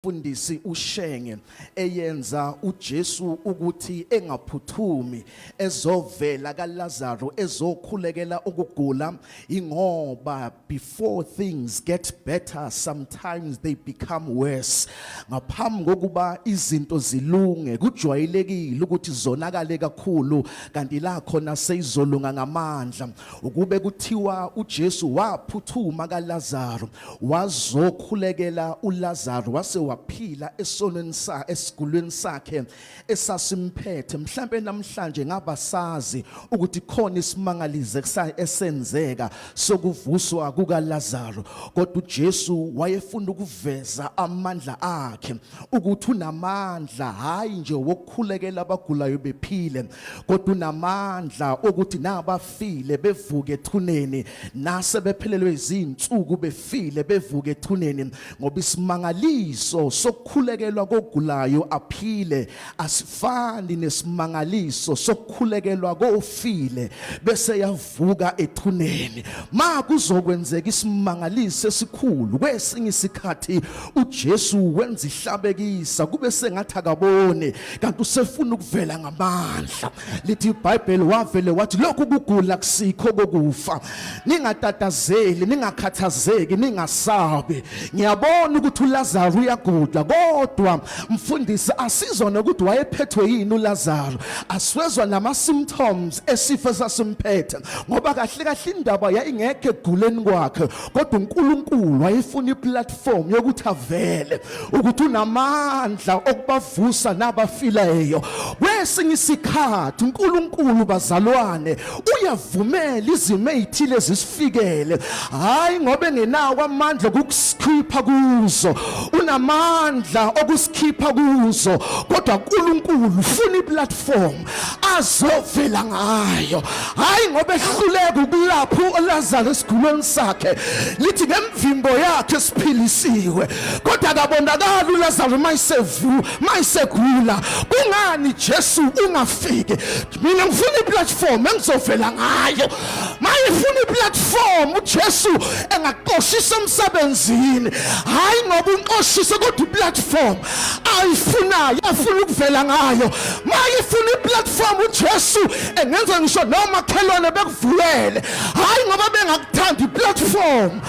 Mfundisi uShenge eyenza uJesu ukuthi engaphuthumi ezovela kaLazaro ezokhulekela ukugula, ingoba before things get better, sometimes they become worse. Ngaphambi kokuba izinto zilunge, kujwayelekile ukuthi zonakale kakhulu, kanti la khona seyizolunga ngamandla. Ukube kuthiwa uJesu waphuthuma kaLazaro wazokhulekela uLazaro wase waphila esonweni sa esigulweni sakhe esasimphethe, mhlambe namhlanje ngaba sazi ukuthi khona isimangalize esenzeka sokuvuswa kukaLazaro. Kodwa uJesu wayefuna ukuveza amandla akhe, ukuthi unamandla hayi nje wokukhulekela abagulayo bephile, kodwa unamandla okuthi nabafile bevuke ethuneni, nase bephelelwe izinsuku befile bevuke ethuneni, ngoba isimangaliso sokukhulekelwa kogulayo aphile asifani nesimangaliso sokukhulekelwa kofile bese yavuka ethuneni. Ma kuzokwenzeka isimangaliso esikhulu kwesinye isikhathi, uJesu wenza ihlabekisa kube sengathi akaboni, kanti usefuna ukuvela ngamandla. Lithi iBhayibheli wavele wathi, "Lokhu kugula kusikho kokufa. Ningatatazeli, ningakhathazeki, ningasabi. Ngiyabona ukuthi uLazaro uyagula." Kodwa mfundisi, asizona ukuthi wayephethwe yini uLazaro, aswezwa nama symptoms esifo esasimphethe, ngoba kahle kahle indaba yayingekho eguleni kwakhe, kodwa uNkulunkulu wayefuna iplatform yokuthi avele ukuthi unamandla okubavusa nabafileyo. Kwesinye isikhathi uNkulunkulu, bazalwane, uyavumela izimo ezithile zisifikele, hayi ngoba engenawo amandla okusikhipha kuzo, unamandla okusikhipha kuzo, kodwa uNkulunkulu ufuna iplatform azovela ngayo. Hayi ngoba ehluleka ukulapha uLazarus esigulweni sakhe, lithi ngemvimbo yakhe siphilisiwe, kodwa akabonakali uLazarus mayisevu mayisegula. Kungani Jesu ungafiki? Mina ngifuna iplatform engizovela ngayo. Mayifuna iplatform uJesu engaxoshisa emsebenzini, hayi ngoba unxoshise, kodwa iplatform ayifunayo afuna ukuvela ngayo. Mayifuna iplatform uJesu engenza ngisho noma khelwane bekuvulele, hayi ngoba bengakuthanda, iplatform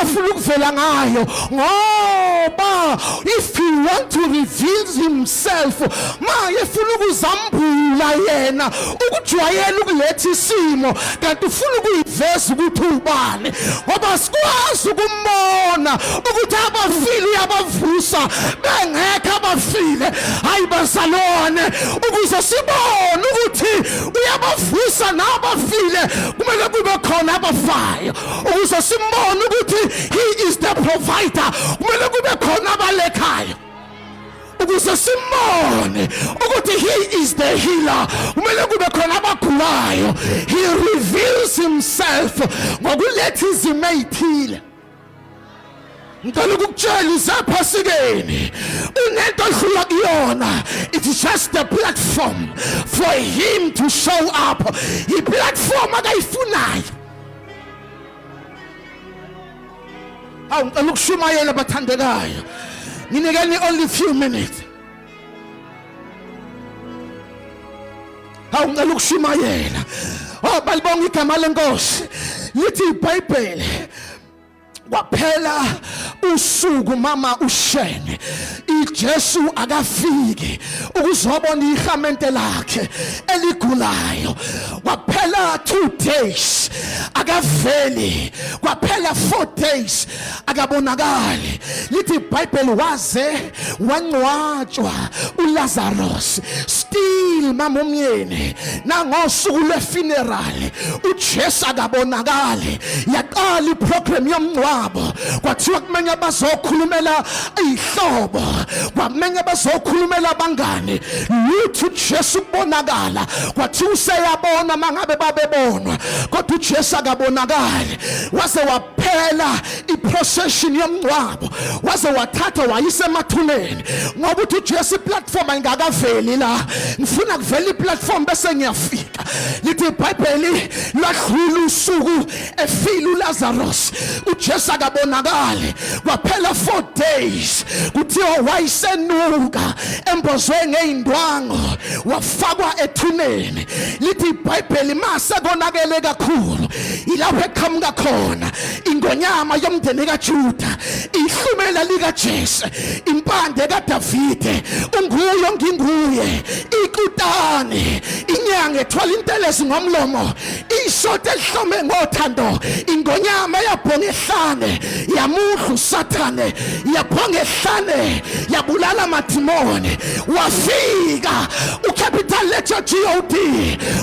afuna ukuvela ngayo, ngoba if he want to reveal himself, maye funa ukuzambula yena, ukujwayela ukuletha isimo, kanti ufuna ukuyiveza ukuthi ubani, ngoba sikwazi ukumbona ukuthi abafile uyabavusa bengekho abafile. Hayi bazalwane, ukuze sibone ukuthi uyabavusa nabafile, kumele kube khona abafayo. Ukuze simbone ukuthi he is the provider, kumele kube khona abalekhayo. Ukuze simbone ukuthi he is the healer, kumele kube khona abagulayo. He reveals himself ngokuletha izimo ezithile. Ngicela ukukutshela, usephasikeni, unento odlula kuyona, it's just the platform for him to show up, i-platform akayifunayo. Awu, ngicela ukushumayela, bathandekayo, nginikeni only few minutes. Hawu, ngicela ukushumayela. Oh, balibonga igama leNkosi. Lithi iBhayibheli kwaphela usuku, mama uShenge, iJesu akafiki ukuzobona ihamente lakhe eligulayo. Kwaphela 2 days akaveli, kwaphela 4 days akabonakali. Lithi iBhayibheli waze wangcwatshwa uLazarus, still mama umyeni, nangosuku lwefuneral uJesu akabonakali. Yaqala iprogram yomngcwabo, kwathiwa kumenya abazokhulumela ihlobo, kwamenya abazokhulumela abangani, lutho uJesu kubonakala. Kwathiwa useyabona mangabe babebonwa, kodwa uJesu akabonakali. Waze waphela iprocession yomngcwabo, waze wathatha wayisa emathuneni, ngoba uthi uJesu, "Iplatform ayingakaveli la, ngifuna kuvela iplatform bese ngiyafika." kwenzeka. Lithi iBhayibheli lwadlula usuku efile uLazarus, uJesu akabonakali, kwaphela 4 days. Kuthiwa wayesenuka, embozwe ngeindwangu, wafakwa ethuneni. Lithi iBhayibheli mase konakele kakhulu, ilapho eqhamuka khona ingonyama yomndeni kaJuda, ihlumela likaJese, impande kaDavide, unguye onginguye, ikutani, inyanga ethwala intelezi ngomlomo, ishoto elihlome ngothando, ingonyama yabhonga ehlane yamudla uSathane, yabhonga ehlane yabulala amadimoni. Wafika ucapital letter God,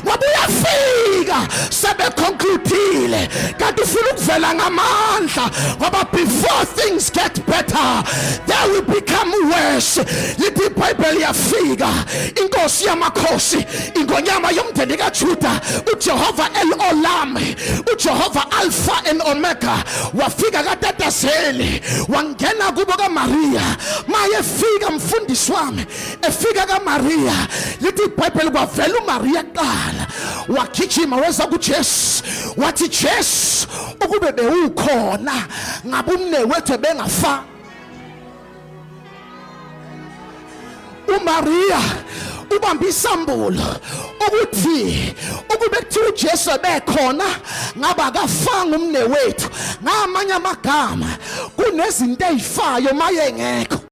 ngoba uyafika sebeconcludile, kanti ufuna ukuvela ngamandla, ngoba before things get better they will become worse. Lithi iBhayibheli yafika inkosi yamakhosi, ingonyama yomndeni kaJuda, uJehova El Olam, uJehova Alpha and Omega. Wafika katatazeli, wangena kubo kaMaria. Mayefika mfundisi wami, efika kaMaria, lithi iBhayibheli kwavela uMaria kuqala, wagijima weza kuJesu, wathi, "Jesu, ukube bewukhona ngabe umnewethu bengafa." uMaria ubamba isambulo ukuthi ukube kuthiwa uJesu ebekhona ngaba akafanga umnewethu. Ngamanye amagama, kunezinto ezifayo maye ngekho.